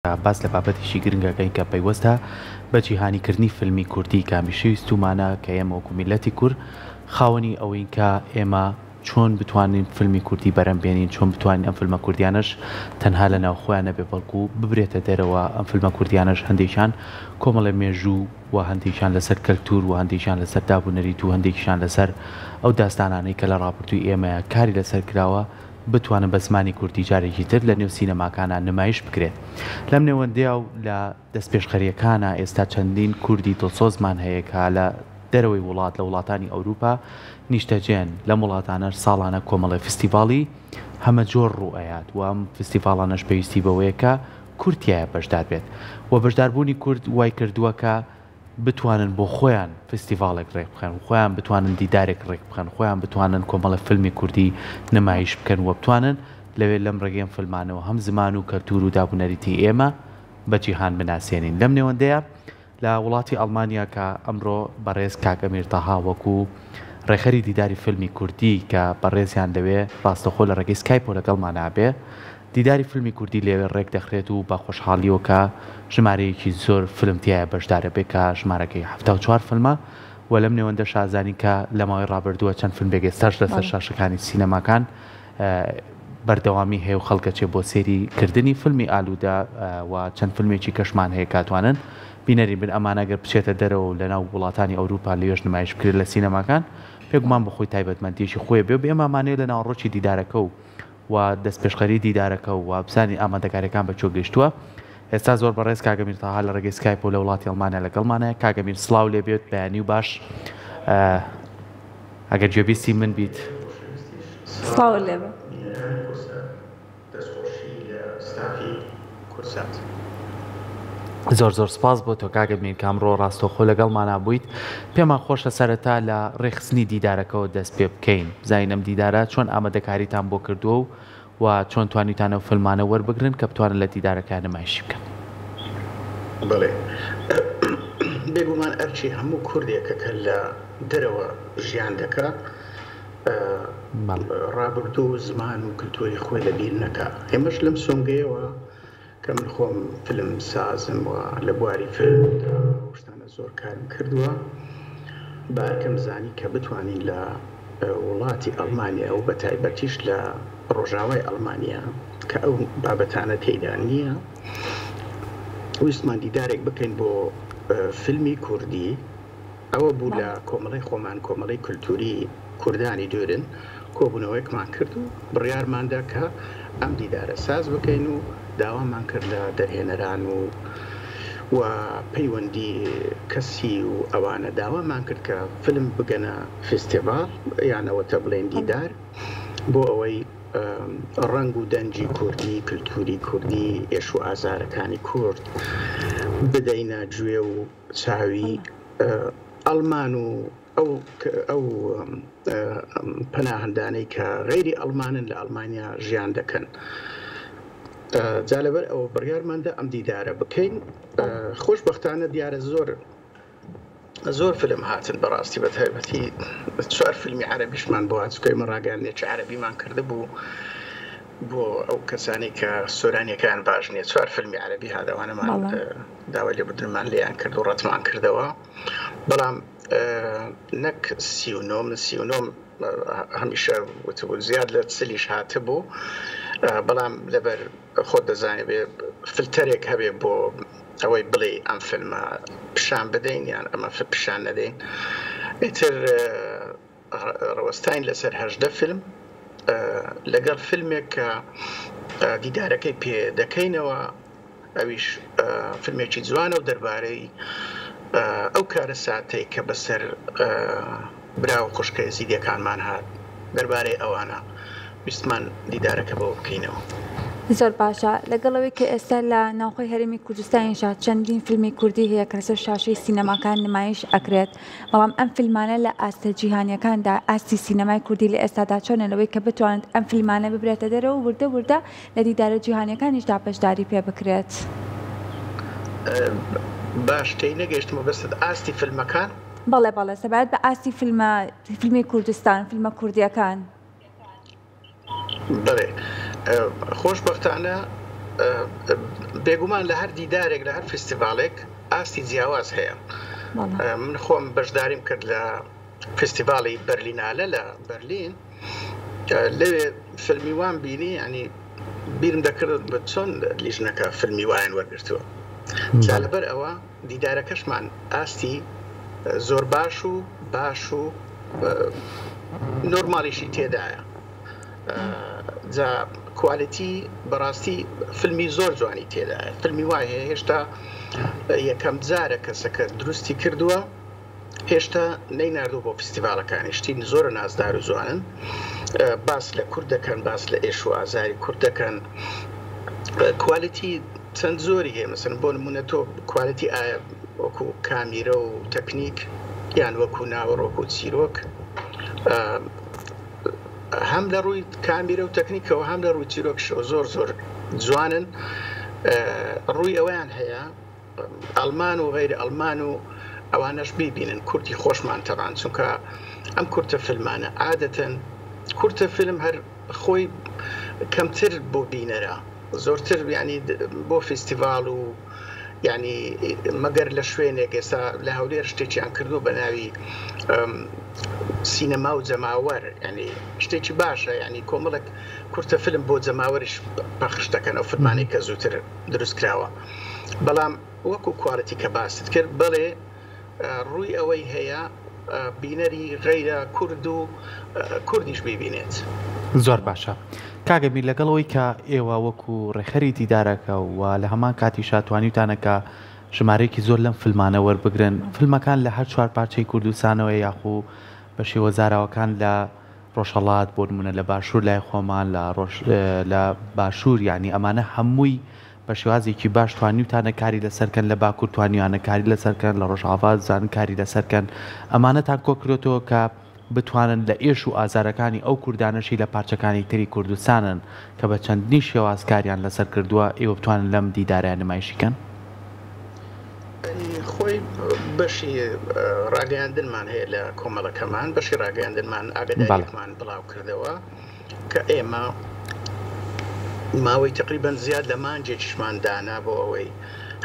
باس لە بابەتێکی گرنگ ئەکەین کە پەیوەستە بە جیهانی کردنی فیلمی کوردی کە هەمیشە ویستوومانە کە ئێمە وەکو میللەتی کورد خاوەنی ئەوەین کە ئێمە چۆن بتوانین فیلمی کوردی بەرەم بێنین چۆن بتوانین ئەم فیلمە کوردیانەش تەنها لە ناوخۆیان نەبێ بەڵکو ببرێتە دەرەوە ئەم فیلمە کوردیانەش هەندێکیان کۆمەڵێ مێژوو و هەندێکیان لەسەر کەلتور و هەندێکیان لەسەر داب و نەریت و هەندێکیشان لەسەر ئەو داستانانەی کە لە ڕابردووی ئێمەیە کاری لەسەر کراوە بتوانن بە زمانی کوردی جارێکی تر لە نێو سینەماکانا نمایش بکرێت. لەم نێوەندەیا و لە دەستپێشخەرییەکانا ئێستا چەندین کوردی دڵسۆزمان هەیە کە لە دەرەوەی وڵات لە وڵاتانی ئەوروپا نیشتەجێن، لەم وڵاتانەش ساڵانە کۆمەڵێ فستیڤاڵی هەمەجۆر ڕوو ئەیات و ئەم فستیڤاڵانەش پێویستی بەوەیە کە کورد تیایا بەشدار بێت و بەشداربوونی کورد وای کردووە کە بتوانن بۆ خۆیان فستیڤاڵێک ڕێک بخەن، خۆیان بتوانن دیدارێک ڕێک بخەن، خۆیان بتوانن کۆمەڵە فیلمی کوردی نمایش بکەن و بتوانن لەوێ لەم ڕێگەی ئەم فیلمانەوە هەم زمان و کەلتوور و داب و نەریتی ئێمە بە جیهان بناسێنین. لەم نێوەندەیا لە وڵاتی ئەڵمانیا کە ئەمڕۆ بەڕێز کاک ئەمیر تەها وەکوو ڕێکخەری دیداری فیلمی کوردی کە بەڕێزیان لەوێ ڕاستەوخۆ لە ڕێگەی سکایپەوە لەگەڵمان ئابێ دیداری فیلمی کوردی لەوێ ڕێک دەخرێت و بە خۆشحاڵیەوە کە ژمارەیەکی زۆر فیلم تیایا بەشدارە بێ کە ژمارەکەی 74 فیلمە و لەم نێوەندەشا زانین کە لە ماوەی ڕابردووە چەند فیلمێک ئێستاش لەسەر شاشەکانی سینەماکان بەردەوامی هەیە و خەڵک ئەچێ بۆ سەیری کردنی فیلمی ئالوودە و چەند فیلمێکی کەشمان هەیە کە ئەتوانن بینەری بن ئەمانە گەر بچێتە دەرەوە و لەناو وڵاتانی ئەوروپا لەوێش نمایش بکرێت لە سینەماکان بێگومان بەخۆی تایبەتمەندیەکی خۆی بێ و ئێمە ئەمانەوێ لە ناوەڕۆکی دیدارەکە و و دەستپێشخەری دیدارەکە و بزانین ئامادەکاریەکان بە کوێ گەیشتووە. ئێستا زۆر بەڕێز کاک ئەمیر تاها لە ڕێگەی سکایپەوە لە وڵاتی ئەڵمانیا لەگەڵمانە. کاک ئەمیر سڵاو لێ بێت، بەیانی و باش. ئەگەر گوێبیستی من بیت. سڵاوت لێ بێ. دەستخۆشی لە ستافی کوردسات. زۆر زۆر سپاس بۆ تۆ کاک ئەمیر کە ئەمڕۆ ڕاستەوخۆ لەگەڵمانا بوویت. پێمان خۆشە سەرەتا لە ڕێکخستنی دیدارەکەوە دەست پێ بکەین. بزانین ئەم دیدارە چۆن ئامادەکاریتان بۆ کردووە و و چۆن توانیوتانە ئەو فیلمانە وەربگرن کە بتوانن لە دیدارەکە نمایشی بکەن. بەڵێ بێگومان ئەرکی هەموو کوردێکە کە لە دەرەوە ژیان دەکا ڕابردوو و زمان و کلتوری خۆی لە بیر نەکا. ئێمەش لەم سۆنگەیەوە کە من خۆم فیلم سازم و لە بواری فیلمدا ئەو شتانە زۆر کارم کردووە، بە ئەرکم زانی کە بتوانین لە وڵاتی ئەڵمانیا و بە تایبەتیش لە ڕۆژاوای ئەڵمانیا کە ئەو بابەتانە تێیدا نییە، ویستمان دیدارێک بکەین بۆ فیلمی کوردی. ئەوە بوو لە کۆمەڵەی خۆمان، کۆمەڵەی کولتووری کوردانی دوورن، کۆبوونەوەیەکمان کرد و بڕیارمان دا کە ئەم دیدارە ساز بکەین و داوامان کرد لە دەرهێنەران و و پەیوەندی کەسی و ئەوانە داوامان کرد کە فیلم بگەنە فیستیڤاڵ یان ئەوەتە بڵێین دیدار بۆ ئەوەی ڕەنگ و دەنگی کوردی، کلتووری کوردی، ئێش و ئازارەکانی کورد بدەینە گوێ و چاوی ئەڵمان و ئەو ئەو پەناهەندانەی کە غەیری ئەڵمانن لە ئەڵمانیا ژیان دەکەن. جا لەبەر ئەوە بڕیارماندا ئەم دیدارە بکەین. خۆشبەختانە دیارە زۆر زۆر فیلم هاتن بەڕاستی بە تایبەتی چوار فیلمی عەرەبیشمان بۆ هات چونکە ئێمە ڕاگەیاندنێکی عەرەبیمان کردبوو بۆ ئەو کەسانەی کە سۆرانیەکەیان باش نییە چوار فیلمی عەرەبی هات ئەوانەمان داوای لێبوردنمان لێیان کرد و ڕەتمان کردەوە بەڵام نەک 39 من 39 هەمیشە وتبوو زیاد لە چلیش هاتبوو بەڵام لەبەر خۆت دەزانێ بێ فلتەرێک هەبێ بۆ ئەوەی بڵێ ئەم فیلمە پیشان بدەین یان ئەمە پیشان نەدەین ئیتر ڕەوەستاین لەسەر 18 فیلم لەگەڵ فیلمێک کە دیدارەکەی پێ دەکەینەوە ئەویش فیلمێکی جوانە و دەربارەی ئەو کارەساتەی کە بەسەر برا و خوشکە ئێزیدیەکانمان هات دەربارەی ئەوانە ویستمان دیدارەکە بەوە بکەینەوە. زۆر باشە لەگەڵ ئەوەی کە ئێستا لە ناوخۆی هەرێمی کوردستانیشا چەندین فیلمی کوردی هەیە کە لەسەر شاشەی سینەماکان نمایش ئەکرێت بەڵام ئەم فیلمانە لە ئاستە جیهانیەکاندا ئاستی سینەمای کوردی لە ئێستادا چۆنە لەوەی کە بتوانێت ئەم فیلمانە ببرێتە دەرەوە و وردە وردە لە دیدارە جیهانیەکانیشدا بەشداری پێ بکرێت. باش تێی نەگەیشتم مەبەستت ئاستی فیلمەکان؟ بەڵێ بەڵێ سەبارەت بە ئاستی فیلمە فیلمی کوردستان فیلمە کوردیەکان. بەڵێ خۆشبەختانە. بێگومان لە هەر دیدارێک لە هەر فیستیڤاڵێک ئاستی جیاواز هەیە. من خۆم بەشداریم کرد لە فیستیڤاڵی بەرلینالە لە بەرلین لەوێ فیلمی وام بینی ینی بیرم دەکرد بە چۆن لیژنەکە فیلمی وایان وەرگرتووە جا لەبەر ئەوە دیدارەکەشمان ئاستی زۆر باش و باش و نۆرمالیشی تێدایە جا کوالیتی بەڕاستی فیلمی زۆر جوانی تێدایە فیلمی وای هەیە هێشتا یەکەم جارە کەسەکە دروستی کردووە هێشتا نەیناردووە بۆ فیستیڤاڵەکانی شتی زۆرە نازدار و جوانن باس لە کورد دەکەن باس لە ئێش و ئازاری کورد دەکەن کوالیتی چەند زۆری هەیە مەسەن بۆ نمونە تۆ کوالیتی ئایا وەکو کامیرە و تەکنیک یان وەکو ناوەڕۆک و چیرۆک هەم لە ڕووی کامیرە و تەکنیکەوە هەم لە ڕووی چیرۆکشەوە زۆر زۆر جوانن ڕووی ئەویان هەیە ئەڵمان و غەیرە ئەڵمان و ئەوانەش بیبینن کوردی خۆشمان تەبان چونکە ئەم کورتە فیلمانە عادەتەن کورتە فیلم هەر خۆی کەمتر بۆ بینەرە زۆرتر یعنی بۆ فیستیڤاڵ و یعنی مەگەر لە شوێنێک ئێستا لە هەولێر شتێکیان کردو بە ناوی سینەما و جەماوەر یعنی شتێکی باشە یعنی کۆمەڵێک کورتە فیلم بۆ جەماوەریش پەخش دەکەن ئەو فیلمانەی کە زووتر دروست کراوە بەڵام وەکو کوالیتی کە باست کرد بەڵێ ڕووی ئەوەی هەیە بینەری غەیرە کورد و کوردیش بیبینێت. زۆر باشە کاک ئەمیر لەگەڵ ئەوەی کە ئێوە وەکو ڕێکخەری دیدارەکە و لە هەمان کاتیشا توانیوتانە کە ژمارەیەکی زۆر لەم فیلمانە وەربگرن فیلمەکان لە هەر چوارپارچەی کوردستانەوە یاخو بە شێوەزاراوەکان لە ڕۆژهەڵات بۆ نمونە لە باشوور لای خۆمان لە ڕۆژ لە باشوور یانی ئەمانە هەمووی بە شێوازێکی باش توانیوتانە کاری لەسەر کەن لە باکوور توانیویانە کاری لەسەر کەن لە ڕۆژئاڤا زان کاری لەسەر کەن ئەمانەتان کۆ کردۆتەوە کە بتوانن لە ئێش و ئازارەکانی ئەو کوردانەشی لە پارچەکانی تری کوردستانن کە بە چەندنی شێواز کاریان لەسەر کردووە ئێوە بتوانن لەم دیدارەیا نمایشی کەن؟ خۆی بەشی ڕاگەیاندنمان هەیە لە کۆمەڵەکەمان، بەشی ڕاگەیاندنمان ئاگاداریەکمان بڵاو کردەوە کە ئێمە ماوەی تقریبەن زیاد لە مانگێکیشمان دانا بۆ ئەوەی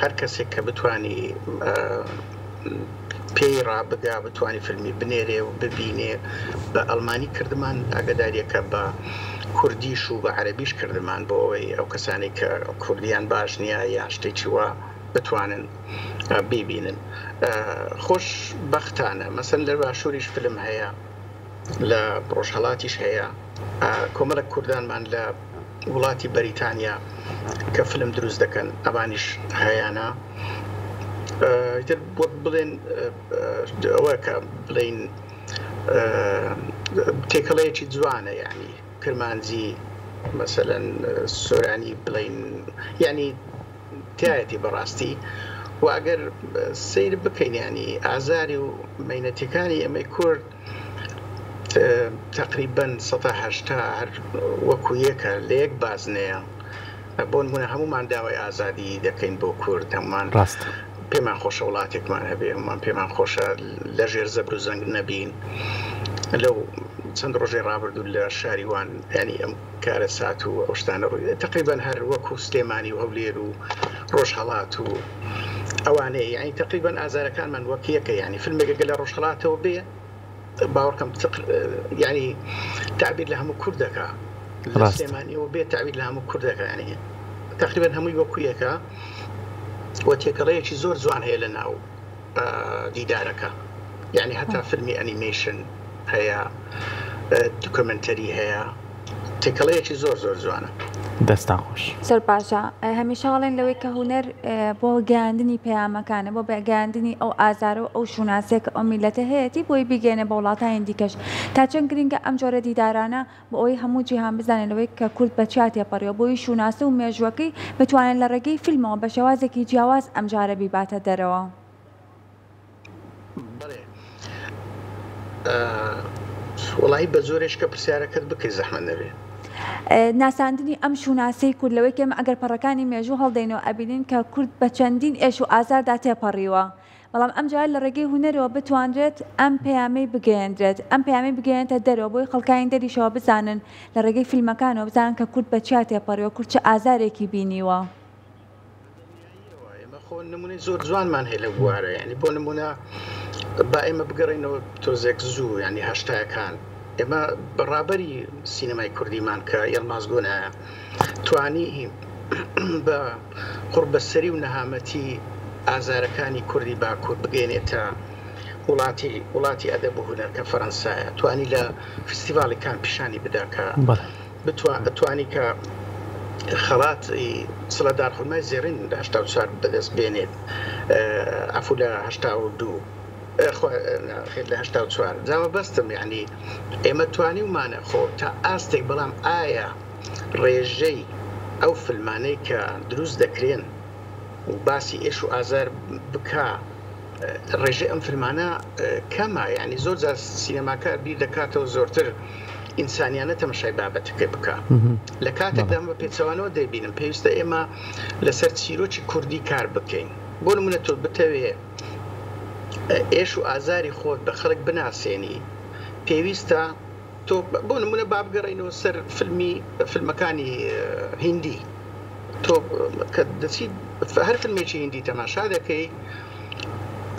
هەر کەسێک کە بتانی پێی ڕابگا بتانی فیلمی بنێرێ و ببینێ بە ئەڵمانی کردمان ئاگاداریەکە بە کوردیش و بە عەربیش کردمان بۆ ئەوەی ئەو کەسانی کە کوردیان باش نییە یان شتێکی وا بتوانن بیبینن خۆش بەختانە مەسەن لە باشووریش فلم هەیە لە ڕۆژهەڵاتیش هەیە کۆمەڵک کوردانمان لە وڵاتی بەریتانیا کە فلم دروست دەکەن ئەوانیش هەیانە ئیتر وەک بڵێن ئەوە کە بڵین تێکەڵەیەکی جوانە یعنی کرمانجی مەسەلەن سۆرانی بڵین یعنی تیایەتی بەڕاستی و ئەگەر سەیر بکەین یانی ئازاری و مەینەتیەکانی ئێمەی کورد تقریبا 180 هەر وەکو یەکە لە یەک بازنەیە بۆ نمونە هەمومان داوای ئازادی دەکەین بۆ کورد هەمومان ڕاست پێمان خۆشە وڵاتێکمان هەبێ هەمومان پێمان خۆشە لەژێر زەبر و زەنگ نەبین لەو چەند ڕۆژەی ڕابردوو لە شاری وان ینی ئەم کارەسات و ئەو شتانە ڕووی تەقریبەن هەر وەکو سلێمانی و هەولێر و ڕۆژهەڵات و ئەوانەیە یانی تەقریبەن ئازارەکانمان وەک یەکە یانی فیلمێک گەر لە ڕۆژهەڵاتەوە بێ باوەڕکەم یانی تعبیر لە هەموو کورد دەکا لە سلێمانیەوە بێ تعبیر لە هەموو کورد دەکا یانی تەقریبەن هەمووی وەکو یەکە و تێکەڵەیەکی زۆر جوان هەیە لە ناو دیدارەکە یعنی هەتا فیلمی ئەنیمەیشن هەیە دوکەمنتەری هەیە تێکەڵەیەکی زۆر زۆر جوانە. دەستان خۆش. زۆر باشە هەمیشە ئەڵێن لەوەی کە هونەر بۆ گەیاندنی پەیامەکانە بۆ گەیاندنی ئەو ئازارە و ئەو شوناسەیە کە ئەو میللەتە هەیەتی بۆی بیگەیەنێ بە وڵاتانی دیکەش تا چەند گرنگە ئەم جۆرە دیدارانە بۆ ئەوەی هەموو جیهان بزانێت لەوەی کە کورد بە چیا تێپەڕیوە بۆی شوناسە و مێژووەکەی بتوانێت لە ڕێگەی فیلمەوە بە شێوازێکی جیاواز ئەمجارە بیباتە دەرەوە. بەڵێ وەڵاهی بە جۆرێش کە پرسیارەکەت بکەی زەحمەت نەبێ. ناساندنی ئەم شوناسەی کورد لەوەی کە ئێمە ئەگەر پەڕەکانی مێژوو هەڵدەینەوە ئەبینین کە کورد بە چەندین ئێش و ئازاردا تێپەڕیوە. بەڵام ئەمجارە لە ڕێگەی هونەرەوە بتوانرێت ئەم پەیامەی بگەیەندرێت، ئەم پەیامەی بگەیەنێتە دەرەوە بۆی خەڵکانی دەریشەوە بزانن لە ڕێگەی فیلمەکانەوە بزانن کە کورد بە چیا تێپەڕیوە، کورد چ ئازارێکی بینیوە. بەدڵنیاییەوە ئێمە خۆ نمونەی زۆر جوانمان هەیە لەو بوارە یانی بۆ نمونە با ئێمە بگەڕێینەوە تۆزێک زوو یانی هەشتایەکان ئێمە بە ڕابەری سینەمای کوردیمان کە یەڵماز گۆنایە توانی بە قوڕبەسەری و نەهامەتی ئازارەکانی کوردی باکوور بگەینێتە وڵاتی وڵاتی ئەدەب و هونەر کە فەرەنسایە توانی لە فیستیڤاڵی کان پیشانی بدا کە توانی کە خەڵاتی سڵە دارخورمای زێڕین لە 84 بەدەست بێنێت عەفو لە 82 خێر لە 84 جا مەبەستم یعنی ئێمە توانیومانە خۆ تا ئاستێک بەڵام ئایا ڕێژەی ئەو فلمانەی کە دروست دەکرێن و باسی ئێش و ئازار بکا ڕێژەی ئەم فلمانە کەمە یعنی زۆر جار سینەماکار بیر دەکاتەوە زۆرتر ئینسانیانە تەمەشای بابەتەکە بکە لە کاتێکدا بە پێچەوانەوە دەیبینم پێویستە ئێمە لەسەر چیرۆکی کوردی کار بکەین بۆ نمونە تۆ بتەوێ ئێش و ئازاری خۆت بە خەڵک بناسێنی پێویستە تۆ بۆ نمونە با بگەڕێینەوە سەر فیلمی فیلمەکانی هیندی تۆ کە دەچی هەر فیلمێکی هیندی تەماشا دەکەی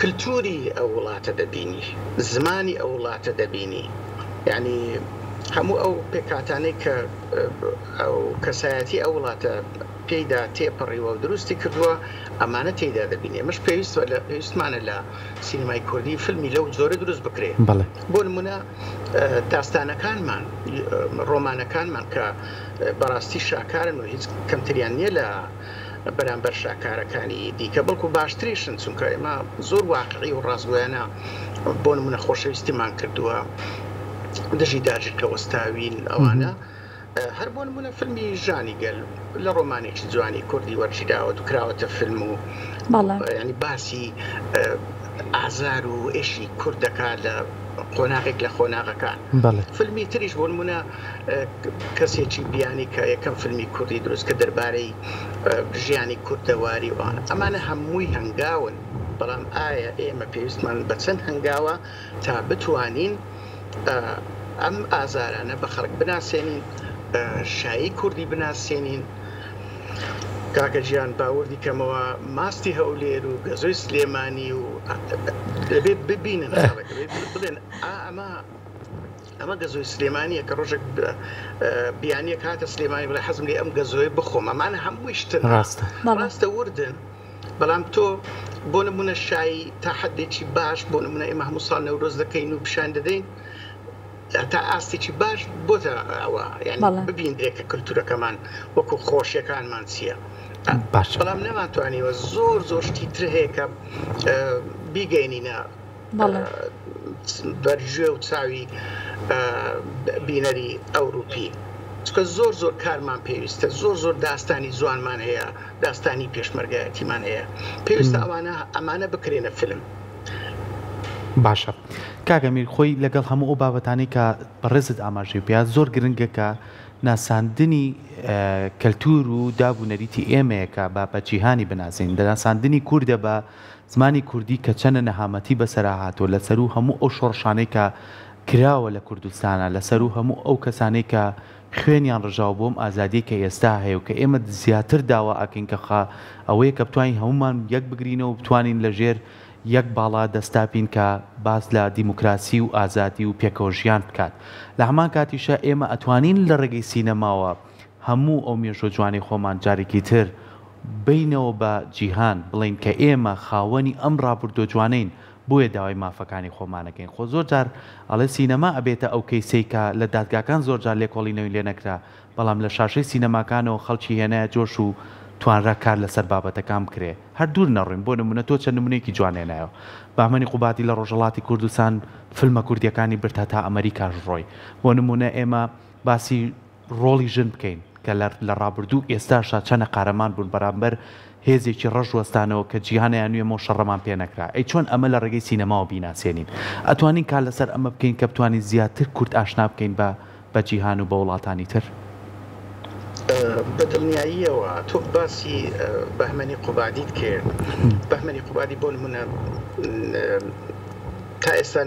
کلتوری ئەو وڵاتە دەبینی زمانی ئەو وڵاتە دەبینی یعنی هەموو ئەو پێکهاتانەی کە ئەو کەسایەتی ئەو وڵاتە پێیدا تێپەڕیوە و دروستی کردووە ئەمانە تێیدا دەبینی ئەمەش پێویستە لە پێویستمانە لە سینەمای کوردی فیلمی لەو جۆرە دروست بکرێ بۆ نمونە داستانەکانمان، ڕۆمانەکانمان کە بەڕاستی شاکارن و هیچ کەمتریان نییە لە بەرامبەر شاکارەکانی دیکە، بەڵکو باشتریشن، چونکە ئێمە زۆر واقعی و ڕاستگۆیانە بۆ نمونە خۆشەویستیمان کردووە، دژی داگیرکە وەستاوین ئەوانە. هەر بۆ نمونە فیلمی ژانی گەل لە ڕۆمانێکی جوانی کوردی وەرگیراوە و کراوەتە فیلم و ینی باسی ئازار و ئێشی کورد دەکات لە قۆناغێک لە قۆناغەکان. فیلمی تریش بۆ نمونە کەسێکی بیانی کە یەکەم فیلمی کوردی دروست کە دەربارەی ژیانی کوردەواری وانە ئەمانە هەمووی هەنگاون بەڵام ئایا ئێمە پێویستمان بە چەند هەنگاوە تا بتوانین ئەم ئازارانە بە خەڵک بناسێنین، شایی کوردی بناسێنین. کاکە گیان با وردی کەمەوە ماستی هەولێر و گەزۆی سلێمانی و دەبێ ببینن خەڵک بڵێن ئا ئەمە ئەمە گەزۆی سلێمانیە کە ڕۆژێک بیانیەک هاتە سلێمانی بڵێ حەزم لێ ئەم گەزۆیە بخۆم ئەمانە هەمووی شتن ڕاستە ڕاستە وردن بەڵام تۆ بۆ نمونە شایی تا حدێکی باش بۆ نمونە ئێمە هەموو ساڵ نەورۆز دەکەین و پیشان دەدەین تا ئاستێکی باش بۆتە ئەوە یعنی ببیندرێت کە کللتورەکەمان وەکو خۆشیەکانمان چییە بەڵام نەمانتوانیوە زۆر زۆر شتی تر هەیە کە بیگەینینە بەر گوێ و چاوی بینەری ئەوروپی چونکە زۆر زۆر کارمان پێویستە زۆر زۆر داستانی جوانمان هەیە داستانی پێشمەرگایەتیمان هەیە پێویستە ئەوانە ئەمانە بکرێنە فیلم. باشە کاک ئەمیر خۆی لەگەڵ هەموو ئەو بابەتانەی کە بەڕێزت ئاماژەی پێیا زۆر گرنگە کە ناساندنی کەلتور و داب و نەریتی ئێمەیە کە بە بە جیهانی بناسین ناساندنی کوردە بە زمانی کوردی کە چەنە نەهامەتی بەسەرا هاتووە لە سەروو هەموو ئەو شۆڕشانەی کە کراوە لە کوردستانا لە سەروو هەموو ئەو کەسانەی کە خوێنیان ڕژاوە بۆ ئەم ئازادیەی کە ئێستا هەیە و کە ئێمە زیاتر داوا ئەکەین کە خا ئەوەیە کە بتوانین هەموومان یەک بگرینەوە و بتوانین لە ژێر یەک باڵا دەستا بین کە باس لە دیموکراسی و ئازادی و پێکەوە ژیان بکات لە هەمان کاتیشا ئێمە ئەتوانین لە ڕێگەی سینەماوە هەموو ئەو مێژوە جوانەی خۆمان جارێکی تر بەینەوە بە جیهان بڵێین کە ئێمە خاوەنی ئەم ڕابوردوە جوانەین بۆیە داوای مافەکانی خۆمانەکەین خۆ زۆر جار ئەڵێ سینەما ئەبێتە ئەو کەیسەی کە لە دادگاکان زۆر جار لێکۆڵینەوەی لێ نەکرا بەڵام لە شاشەی سینەماکانەوە خەڵکی هێنایە جۆش و توانرا کار لەسەر بابەتەکان بکرێ هەر دوور نەڕۆین بۆ نمونە تۆ چەند نمونەیەکی جوان هێنایەوە بەهمەنی قوبادی لە ڕۆژهەڵاتی کوردستان فلمە کوردیەکانی برد هەتا ئەمەریکاش ڕۆی بۆ نمونە ئێمە باسی ڕۆڵی ژن بکەین کە لە لە ڕابردوو ئێستاشا چەنە قارەمان بوون بەرامبەر هێزێکی ڕەش وەستانەوە کە جیهان ئەیانوێ مۆ شەڕەمان پێ نەکرا ئەی چۆن ئەمە لە ڕێگەی سینەماوە بیناسێنین ئەتوانین کار لەسەر ئەمە بکەین کە بتوانین زیاتر کورد ئاشنا بکەین بە بە جیهان و بە وڵاتانی تر؟ بە دڵنیاییەوە تۆ باسی بەهمەنی قوبادیت کرد، بەهمەنی قوبادی بۆ نمونە تا ئێستا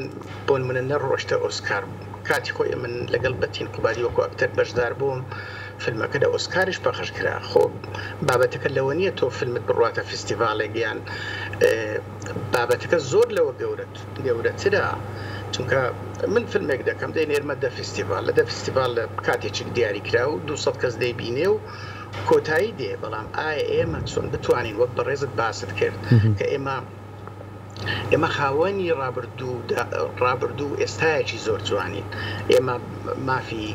بۆ نمونە نەڕۆشتە ئۆسکار، کاتی خۆی من لەگەڵ بەتین قوبادی وەکو ئەکتەر بەشدار بووم، فیلمەکە لە ئۆسکاریش پەخش کرا، خۆ بابەتەکە لەوە نییە تۆ فیلمت بڕواتە فیستیڤاڵێک یان بابەتەکە زۆر لەوە گەورەترە، چونکە من فیلمێک دەکەم دەینێرمە دە فیستیڤاڵ، لە دە فیستیڤاڵ لە کاتێکی دیاریکراو 200 کەس دەیبینێ و کۆتایی دێ، بەڵام ئایا ئێمە چۆن بتوانین وەک بەڕێزت باست کرد کە ئێمە ئێمە خاوەنی ڕابردوو ڕابردوو و ئێستایەکی زۆر جوانین، ئێمە مافی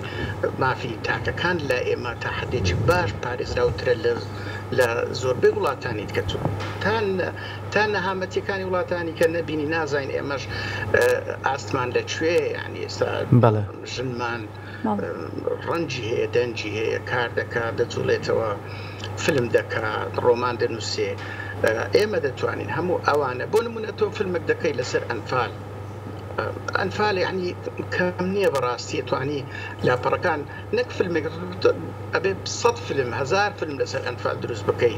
مافی تاکەکان لە ئێمە تا حدێکی باش پارێزراوترە لە لە زۆربەی وڵاتانی دیکە تا تا نەهامەتیەکانی وڵاتانی کە نەبینی نازانین ئێمەش ئاستمان لە کوێ یانی ئێستا ژنمان ڕەنجی هەیە دەنگی هەیە کار دەکات دەجوڵێتەوە فلم دەکات ڕۆمان دەنووسێ ئێمە دەتوانین هەموو ئەوانە بۆ نمونە تۆ فیلمێک دەکەی لەسەر ئەنفال ئەنفال یعنی کەم نییە بەڕاستی توانی لاپەڕەکان نەک فیلمێک ئەبێ سەد فیلم هەزار فیلم لەسەر ئەنفال دروست بکەی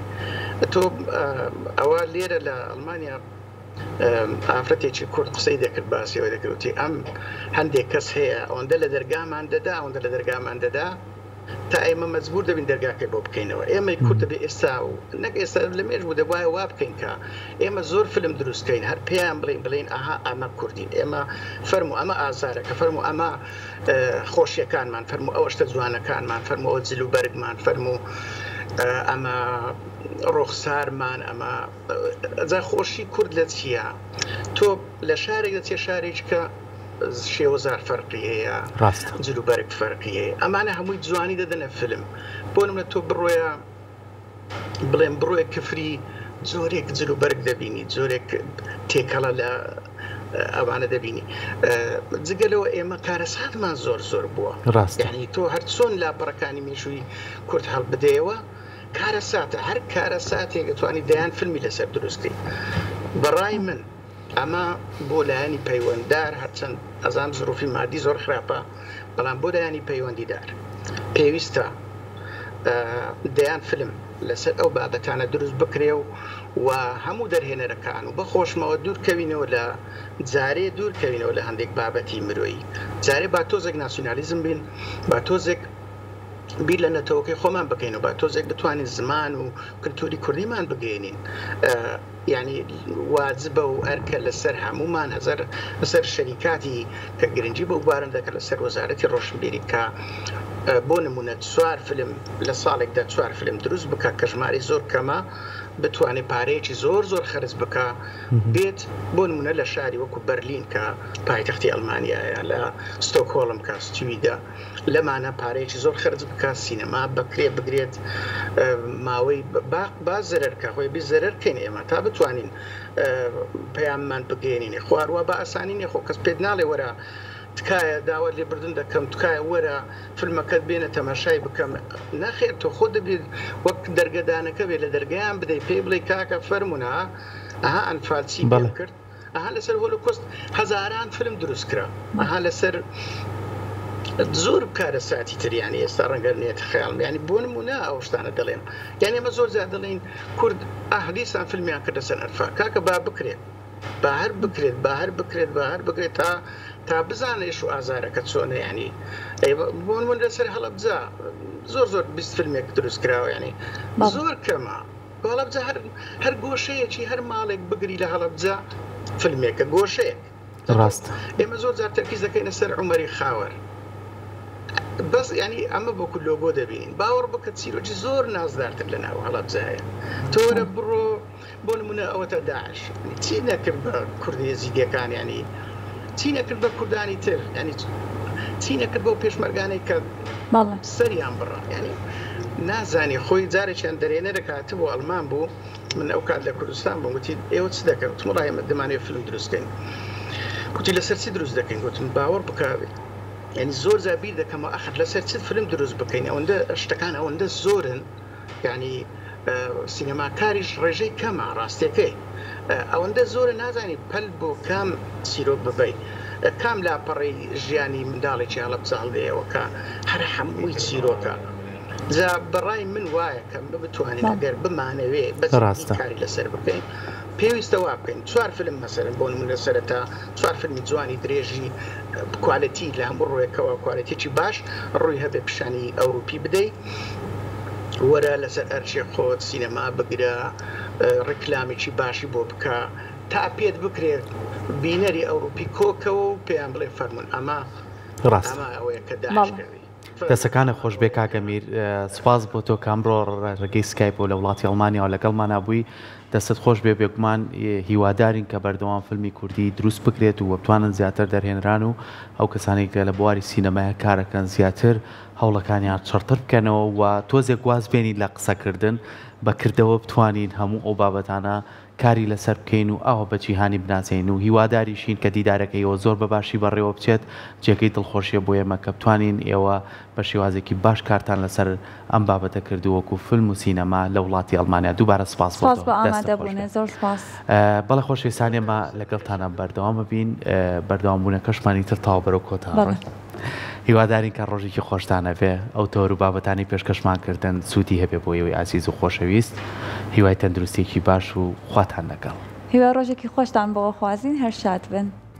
تۆ ئەوە لێرە لە ئەڵمانیا ئافرەتێکی کورد قسەی دەکرد باسی ئەوەی دەکرد وتی ئەم هەندێک کەس هەیە ئەوەندە لە دەرگامان دەدا ئەوەندە لە دەرگامان دەدا تا ئێمە مەجبور دەبین دەرگاکەی بۆ بکەینەوە ئێمەی کورد دەبێ ئێستا و نەک ئێستا لە مێژ بوو دەبوایە وا بکەین کە ئێمە زۆر فیلم دروست کەین هەر پێیان بڵێین بڵێین ئەها ئەمە کوردین ئێمە فەرموو ئەمە ئازارەکە فەرموو ئەمە خۆشیەکانمان فەرموو ئەوە شتە جوانەکانمان فەرموو ئەوە جل و بەرگمان فەرموو ئەمە ڕوخسارمان ئەمە جا خۆشی کورد لە چییە؟ تۆ لە شارێک دەچێ شارێکی کە شێوەزار فەرقی هەیە، ڕاستە. جلوبەرگ فەرقی هەیە، ئەمانە هەمووی جوانی دەدەنە فیلم. بۆ نمونە تۆ بڕۆیە بڵێم بڕۆیە کفری جۆرێک جلوبەرگ دەبینی، جۆرێک تێکەڵە لە ئەوانە دەبینی. جگە لەوە ئێمە کارەساتمان زۆر زۆر بووە. ڕاستە. یانی تۆ هەر چۆن لاپەڕەکانی مێژووی کورد هەڵبدەیەوە، کارەساتە هەر کارەساتێک ئەتوانی دەیان فیلمی لەسەر دروست کەی بەڕای من ئەمە بۆ لایەنی پەیوەنددار هەرچەند ئەزانم زروفی مادی زۆر خراپە بەڵام بۆ لایەنی پەیوەندیدار پێویستە دەیان فیلم لەسەر ئەو بابەتانە دروست بکرێ و و هەموو دەرهێنەرەکان و بەخۆشمەوە دوورکەوینەوە لە جارێ دوورکەوینەوە لە هەندێک بابەتی مرۆیی جارێ با تۆزێک ناسیونالیزم بین با تۆزێک بیر لە نەتەوەکەی خۆمان بکەین و با تۆزێک بتوانین زمان و کلتوری کوردیمان بگەینین یعنی واجبە و ئەرکە لەسەر هەمومان هەزار لەسەر شەریکاتی کە گرنگی بەو بارم دەکە لەسەر وەزارەتی ڕۆشنبیری کە بۆ نمونە چوار فیلم لە ساڵێکدا چوار فیلم دروست بکە کە ژمارەی زۆر کەمە بتوانێت پارەیەکی زۆر زۆر خەرج بکە بێت بۆ نمونە لە شاری وەکو بەرلین کە پایتەختی ئەڵمانیایە لە ستۆکهۆڵم کە سویدە لەمانە پارەیەکی زۆر خەرج بکات سینەما بەکرێ بگرێت ماوەی با زەرەر کە خۆی بی زەرەر کەین ئێمە تا بتوانین پەیاممان بگەێنین خواروا بە ئاسانی نیە خۆ کەس پێت ناڵێ وەرە تکایە داوات لێبردن دەکەم تکایە وەرە فیلمەکەت بێنە تەماشای بکەم نەخێر تۆ خۆ دەبێت وەک دەرگەدانەکە بێ لە دەرگەیان بدەی پێی بڵێ کاکە فەرمونە ئەها ئەنفال چی پێم کرد ئەها لەسەر هۆلۆکۆست هەزاران فیلم دروست کرا ئەها لەسەر زۆر کارەساتی تر یانی ئێستا ڕەنگە نێتە خەیاڵم یانی بۆ نمونە ئەو شتانە دەڵێم یانی ئەمە زۆر جار دەڵێین کورد ئاه دیسان فیلمیان کرد لەسەر ئەنفال کاکە با بکرێت با هەر بکرێت با هەر بکرێت با هەر بکرێت تا تا بزانە ئێش و ئازارەکە چۆنە یانی بۆ نمونە لەسەر هەڵەبجە زۆر زۆر 20 فیلمێک دروست کراوە یانی زۆر کەمە هەڵەبجە هەر هەر گۆشەیەکی هەر ماڵێک بگری لە هەڵەبجە فیلمێکە گۆشەیەک. ڕاستە. ئێمە زۆر جار تەرکیز دەکەینە سەر عومەری خاوەر بەس یانی ئەمە وەکو لۆگۆ دەبینین باوەڕ بکە چیرۆکی زۆر نازدارتر لە ناو هەڵەبجە هەیە تۆ وەرە بڕۆ بۆ نمونە ئەوەتا داعش چی نەکرد بە کوردە یەزیدیەکان یانی چی نەکرد بە کوردانی تر یانی چی نەکرد بەو پێشمەرگانەی کە سەریان بڕا یانی نازانی خۆی جارێکیان دەرێنەرێک هاتبوو ئەڵمان بوو من ئەو کات لە کوردستان بووم گوتی ئێوە چ دەکەن وتم وەڵا ئێمە دەمانەوێت فیلم دروست کەین گوتی لەسەر چی دروست دەکەین گوتم باوەڕ بکە یعنی زۆر جار بیر دەکەمەوە ئەخر لەسەر چ فیلم دروست بکەین ئەوەندە شتەکان ئەوەندە زۆرن یعنی سینەماکاریش ڕێژەی کەمە ڕاستیەکەی ئەوەندە زۆرە نازانی پەل بۆ کام چیرۆک ببەی کام لاپەڕەی ژیانی منداڵێکی هەڵەبجە هەڵدەیەوە کە هەر هەمووی چیرۆکە. جا بەڕای من وایە کە بتوانین ئەگەر بمانەوێ بە جدی کاری لەسەر بکەین پێویستە وا بکەین چوار فیلم مەسەلەن بۆ نمونە سەرەتا چوار فیلمی جوانی درێژی کوالێتی لە هەموو ڕووێکەوە کوالێتیی باش ڕووی هەبێ پیشانی ئەوروپی بدەی وەرە لەسەر ئەرچێ خۆت سینەما بگرە ڕیکلامێکی باشی بۆ بکە تا پێت بکرێت بینەری ئەوروپی کۆکەوە و پێیان بڵێ فەرمونون ئەمە ڕاستە ئەمە ئەوەیە کە داعش کردی. دەستەکانت خۆش بێ کاک ئەمیر سوپاس بۆ تۆ کە ئەمڕۆ ڕێگەی سکایپەوە لە وڵاتی ئەڵمانیاوە لەگەڵمانا بووی دەستت خۆش بێ بێگومان هیوادارین کە بەردەوام فیلمی کوردی دروست بکرێت و بتوانن زیاتر دەرهێنران و ئەو کەسانەی کە لە بواری سینەمایە کارەکەن زیاتر هەوڵەکانیان چڕتر بکەنەوە و تۆزێک واز بێنین لە قسەکردن بە کردەوە بتوانین هەموو ئەو بابەتانە کاری لەسەر بکەین و ئاوا بە جیهانی بناسێنین و هیواداریشین کە دیدارەکەی ئێوە زۆر بە باشی بەڕێوە بچێت، جێگەی دڵخۆشیە بۆ ئێمە کە بتوانین ئێوە بە شێوازێکی باش کارتان لەسەر ئەم بابەتە کردووە وەکو فیلم و سینەما لە وڵاتی ئەڵمانیا دووبارە سپاس بۆ سپاس تۆ بۆ دەستت خۆش ئامادەبوونت بێت. زۆر سپاس. بەڵێ خۆشەویستان ئێمە لەگەڵتانا بەردەوام ئەبین بەردەوام بوونەکەشمان ئیتر تەواو بەرەو کۆتا بەڵێ. ڕۆین هیوادارین کە ڕۆژێکی خۆشتان هەبێ ئەو تەوەر و بابەتانەی پێشکەشمان کردن سوودی هەبێ بۆ ئێوەی ئازیز و خۆشەویست هیوای تەندروستیەکی باش و خواتان لەگەڵ. هیوای ڕۆژێکی خۆشتان بۆ ئەخوازین هەر شاد بن.